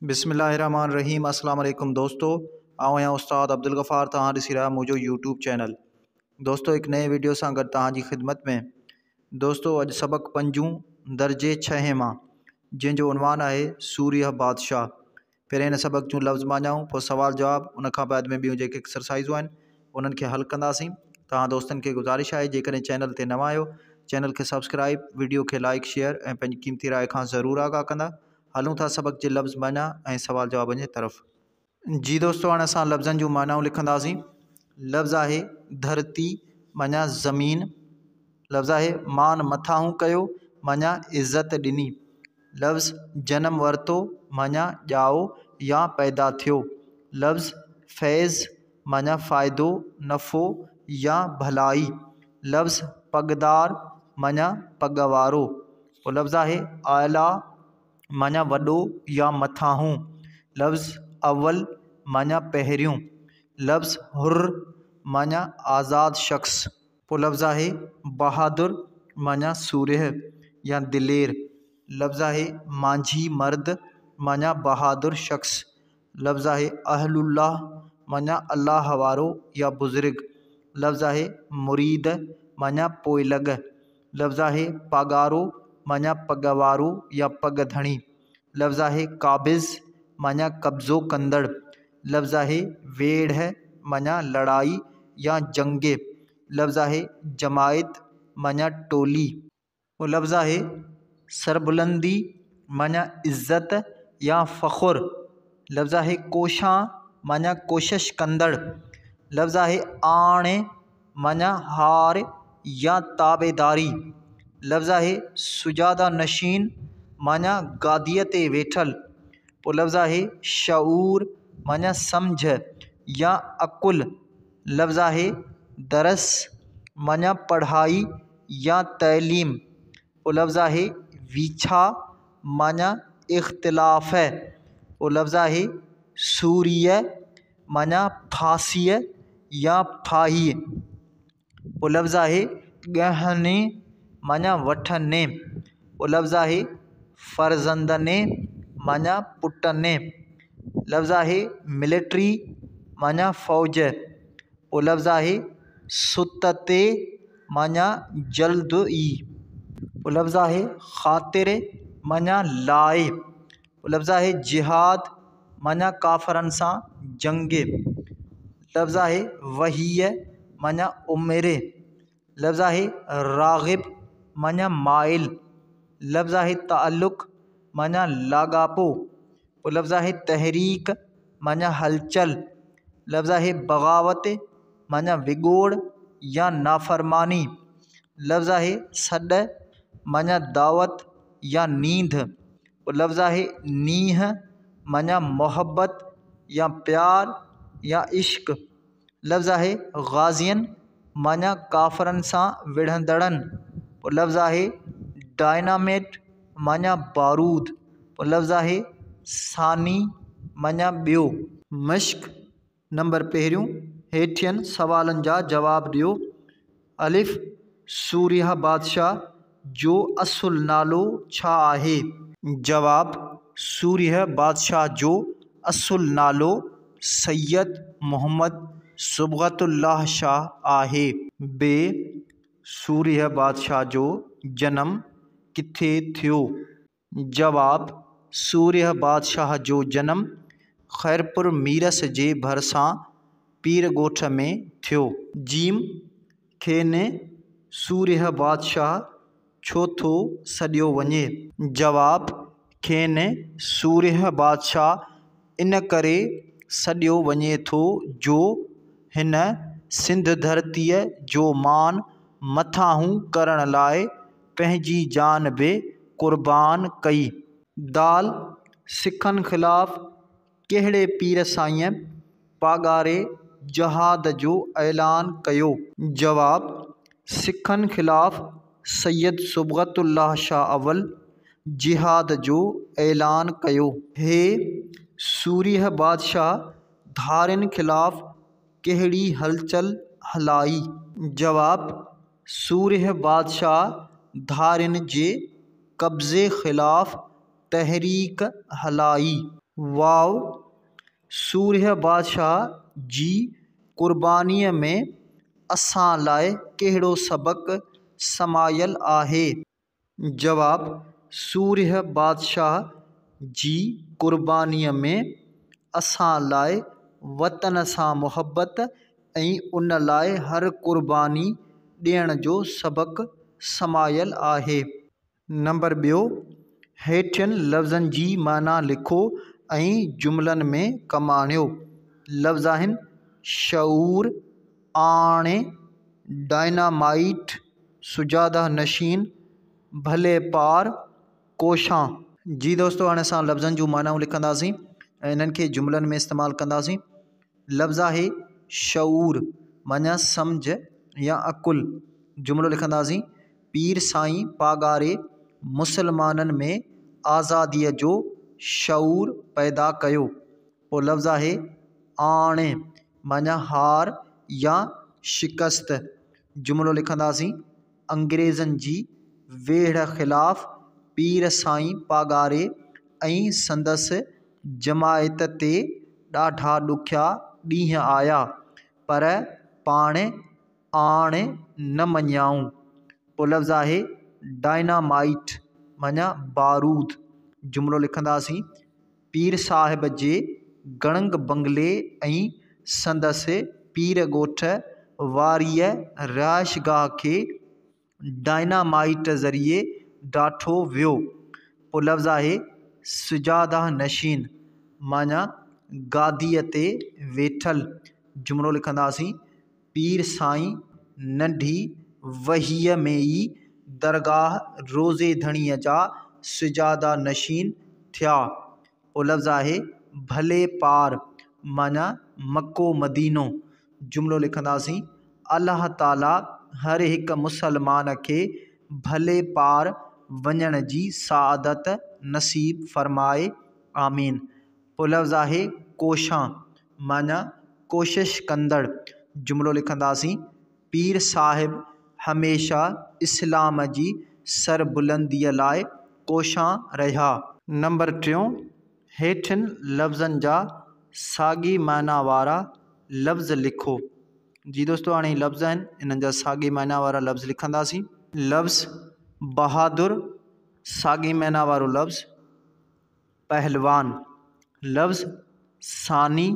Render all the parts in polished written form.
بسم الله الرحمٰن الرحيم اسلام عليڪم دوستو آئون آهيان استاد عبدالغفار توهان ڏسي رهيا منهنجو يوٽيوب چينل دوستو هڪ نئين ويڊيو سان گڏ توهان جي خدمت ۾ دوستو اڄ سبق پنجون درجي ڇهين مان جنهن جو عنوان آهي سورهيه بادشاهه پهرين هن سبق جون لفظ معنائون پوء سوال جواب ان کان بعد ۾ ٻيون جيڪي ايڪسرسائزون آهن انهن کي حل ڪنداسين توهان دوستن کي گذارش آهي جيڪڏهن چينل تي نوان آهيو چينل کي سبسڪرائب ويڊيو کي لائڪ شيئر ۽ پنهنجي قيمتي راء کان ضرور آگاهه ڪندا هلون ٿا سبق جي لفظ معنيٰ ۽ سوال جوابن جي طرف. جي دوستو هاڻي اسان لفظن جون معنائون لکنداسين. لفظ آهي ڌرتي معنيٰ زمين. لفظ آهي مان مٿاهون ڪيو معنيٰ عزت ڏني. لفظ جنم ورتو معنيٰ ڄائو يا پيدا ٿيو. لفظ فيض معنيٰ فائدو، نفعو يا ڀلائي. لفظ پڳدار معنيٰ پڳ وارو. پوء لفظ آهي اعليٰ معنيٰ وڏو يا مٿاهون. لفظ اول معنيٰ پهريون. لفظ حر معنيٰ آزاد شخص. پوء لفظ آهي بهادر معنيٰ سورهيه يا دلير. لفظ آهي مانجهي مرد معنيٰ بهادر شخص. لفظ آهي اهل الله معنيٰ الله وارو يا بزرگ. لفظ آهي مريد معنيٰ پوئلڳ. لفظ آهي پاڳارو معنيٰ پڳ وارو يا پڳ ڌڻي. لفظ آهي قابض معنيٰ قبضو ڪندڙ. لفظ آهي ويڙهه معنيٰ لڙائي يا جنگ. لفظ آهي جماعت معنيٰ ٽولي. اهو لفظ آهي سربلندي معنيٰ عزت يا فخر. لفظ آهي ڪوشان معنيٰ ڪوشش ڪندڙ. لفظ آهي آڻ معنيٰ هار يا تابعداري. لفظ آهي سجاده نشين معنيٰ گاديء تي ويٺل. پوء لفظ آهي شعور معنيٰ سمجهه يا عقل. لفظ آهي درس معنيٰ پڙهائي يا تعليم. پوء لفظ آهي ويڇا معنيٰ اختلاف. پوء لفظ آهي سوريء معنيٰ ڦاسيء يا ڦاهيء. پوء لفظ آهي ڳهڻي معنيٰ وٺڻي. پوء لفظ آهي فرزندني معنيٰ پٽني. لفظ آهي ملٽري معنيٰ فوج. پوء لفظ آهي ستتي معنيٰ جلد ئي. پوء لفظ آهي خاطر معنيٰ لاء. پوء لفظ آهي جهاد معنيٰ ڪافرن سان جنگ. لفظ آهي وحيء معنيٰ عمر. لفظ آهي راغب معنيٰ مائل. لفظ آهي تعلق معنيٰ لاڳاپو. پوء لفظ آهي تحريڪ معنيٰ هلچل. لفظ آهي بغاوت معنيٰ وڳوڙ يا نافرماني. لفظ آهي سڏ معنيٰ دعوت يا نينڍ. پوء لفظ آهي نينهن معنيٰ محبت يا پيار يا عشق. لفظ آهي غازين معنيٰ ڪافرن سان وڙهندڙن. پوء لفظ آهي ڊائناميٽ معنيٰ بارود. پوء لفظ آهي ثاني معنيٰ ٻيو. مشق نمبر پهريون، هيٺين سوالن جا جواب ڏيو. الف، سورهيه بادشاهه جو اصل نالو ڇا آهي؟ جواب، سورهيه بادشاهه جو اصل نالو سيد محمد صبغت الله شاهه آهي. ب، سورهيه بادشاهه جو جنم ڪٿي ٿيو؟ جواب، سورهيه بادشاهه جو جنم خيرپور ميرس جي ڀرسان پير ڳوٺ ۾ ٿيو. جيم، کين سورهيه بادشاهه ڇو ٿو سڏيو وڃي؟ جواب، کين سورهيه بادشاهه ان ڪري سڏيو وڃي ٿو جو هن سنڌ ڌرتيء جو مان مٿانهون ڪرڻ لاء پنهنجي جان به قربان ڪئي. دال، سکن خلاف ڪهڙي پير سائينء پاڳاري جهاد جو اعلان ڪيو؟ جواب، سکن خلاف سيد صبغت الله شاهه اول جهاد جو اعلان ڪيو. هي، سورهيه بادشاهه ڌارين خلاف ڪهڙي هلچل هلائي؟ جواب، سورهيه بادشاهه ڌارين جي قبضي خلاف تحريڪ هلائي. واو، سورهيه بادشاهه جي قربانيء ۾ اسان لاء ڪهڙو سبق سمايل آهي؟ جواب، سورهيه بادشاهه جي قربانيء ۾ اسان لاء وطن سان محبت ۽ ان لاء هر قرباني ڏيڻ جو سبق سمايل آهي. نمبر ٻيو، هيٺين لفظن جي معنيٰ لکو ۽ جملن ۾ ڪم آڻيو. لفظ آهن، شعور، آڻي، ڊائنامائيٽ، سجاده نشين، ڀلي پار، ڪوشان. جي دوستو هاڻي اسان لفظن جون معنائون لکنداسين ۽ انهن کي جملن ۾ استعمال ڪنداسين. لفظ آهي شعور معنيٰ سمجهه يا عقل. جملو لکنداسين، پير سائين پاڳاري مسلمانن ۾ آزاديء جو شعور پيدا ڪيو. پوء لفظ آهي آڻي معنيٰ هار يا شڪست. جملو لکنداسين، انگريزن جي ويڙهه خلاف پير سائين پاڳاري ۽ سندس جماعت تي ڏاڍا ڏکيا ڏينهن آيا، پر پاڻ آڻ نه مڃيائون. پوء لفظ آهي ڊائنامائيٽ معنيٰ بارود. جملو لکنداسين، پير صاحب جي گڙنگ بنگلي ۽ سندس پير ڳوٺ واريء رهائشگاهه کي ڊائنامائيٽ ذريعي ڊاٺو ويو. پوء لفظ آهي سجاده نشين معنيٰ گاديء تي ويٺل. جملو لکنداسين، پير سائين ننڍي وهيء ۾ ئي درگاهه روضي ڌڻيء جا سجاده نشين ٿيا. پوء لفظ آهي ڀلي پار معنيٰ مڪو مدينو. جملو لکنداسين، الله تعاليٰ هر هڪ مسلمان کي ڀلي پار وڃڻ جي سعادت نصيب فرمائي. آمين. پوء لفظ آهي ڪوشان معنيٰ ڪوشش ڪندڙ. جملو لکنداسين، پير صاحب هميشه اسلام جي سربلنديء لاء ڪوشان رهيا. نمبر ٽيون، هيٺين لفظن جا ساڳي معنيٰ وارا لفظ لکو. جي دوستو هاڻي هي لفظ آهن انهن جا ساڳي معنيٰ وارا لفظ لکنداسين. لفظ بهادر ساڳي معنيٰ وارو لفظ پهلوان. لفظ ثاني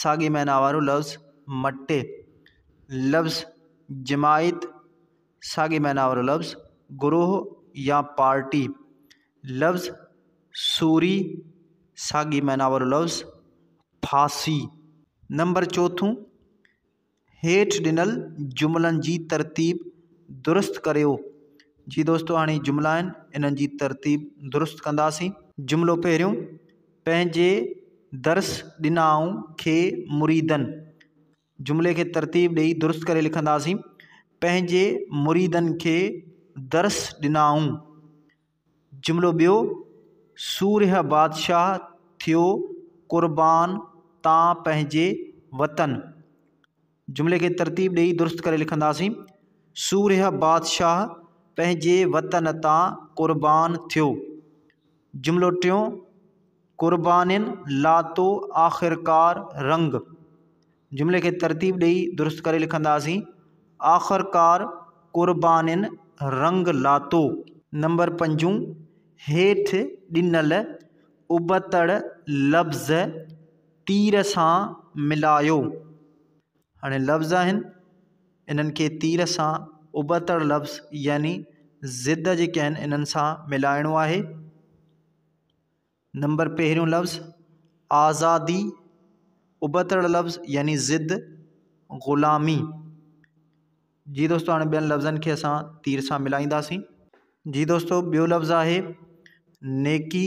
ساڳي معنيٰ وارو لفظ مٽي. لفظ جماعت ساڳي معنيٰ وارو لفظ گروهه يا پارٽي. لفظ سوري ساڳي معنيٰ وارو لفظ ڦاسي. نمبر چوٿون، هيٺ ڏنل جملن جي ترتيب درست ڪريو. جي دوستو هاڻي جملا آهن انهن جي ترتيب درست ڪنداسين. جملو پهريون، پنهنجي درس ڏنائون کي مريدن. جملي کي ترتيب ڏيئي درست ڪري لکنداسين، پنهنجي مريدن کي درس ڏنائون. جملو ٻيو، سورهيه بادشاهه ٿيو قربان تان پنهنجي وطن. جملي کي ترتيب ڏيئي درست ڪري لکنداسين، سورهيه بادشاهه پنهنجي وطن تان قربان ٿيو. جملو ٽيون، قربانين لاتو آخرڪار رنگ. جملي کي ترتيب ڏيئي درست ڪري لکنداسين، آخرڪار قربانين رنگ لاتو. نمبر پنجون، هيٺ ڏنل ابتڙ لفظ تير سان ملايو. هاڻي لفظ آهن انهن کي تير سان ابتڙ لفظ يعني ضد جيڪي آهن انهن سان ملائڻو آهي. نمبر پهريون لفظ آزادي، ابتڙ لفظ يعني ضد غلامي. جي دوستو هاڻي ٻين لفظن کي اسان تير سان ملائينداسين. جي دوستو ٻيو لفظ آهي نيڪي،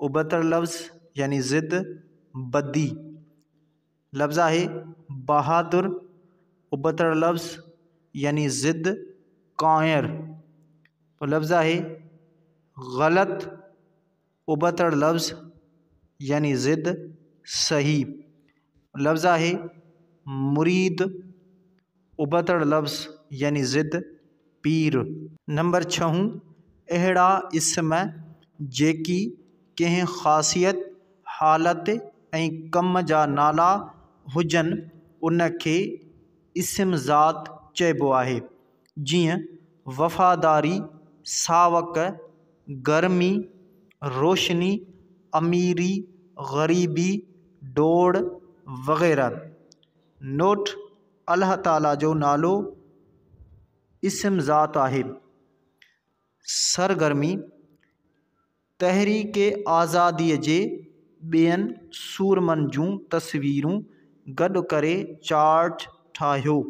ابتڙ لفظ يعني ضد بدي. لفظ آهي بهادر، ابتڙ لفظ يعني ضد ڪانئر. پوء لفظ آهي غلط، ابتڙ لفظ يعني ضد صحيح. لفظ آهي مريد، ابتڙ لفظ يعني ضد پير. نمبر ڇهون، اهڙا اسم جيڪي ڪنهن خاصيت حالت ۽ ڪم جا نالا هجن ان کي اسم ذات چئبو آهي. جيئن وفاداري، ساوڪ، گرمي، روشني، اميري، غريبي، ڊوڙ وغيره. نوٽ، الله تعاليٰ جو نالو اسم ذات آهي. سرگرمي، تحريڪ آزاديء جي ٻين سورمن جون تصويرون گڏ ڪري چارٽ ٺاهيو.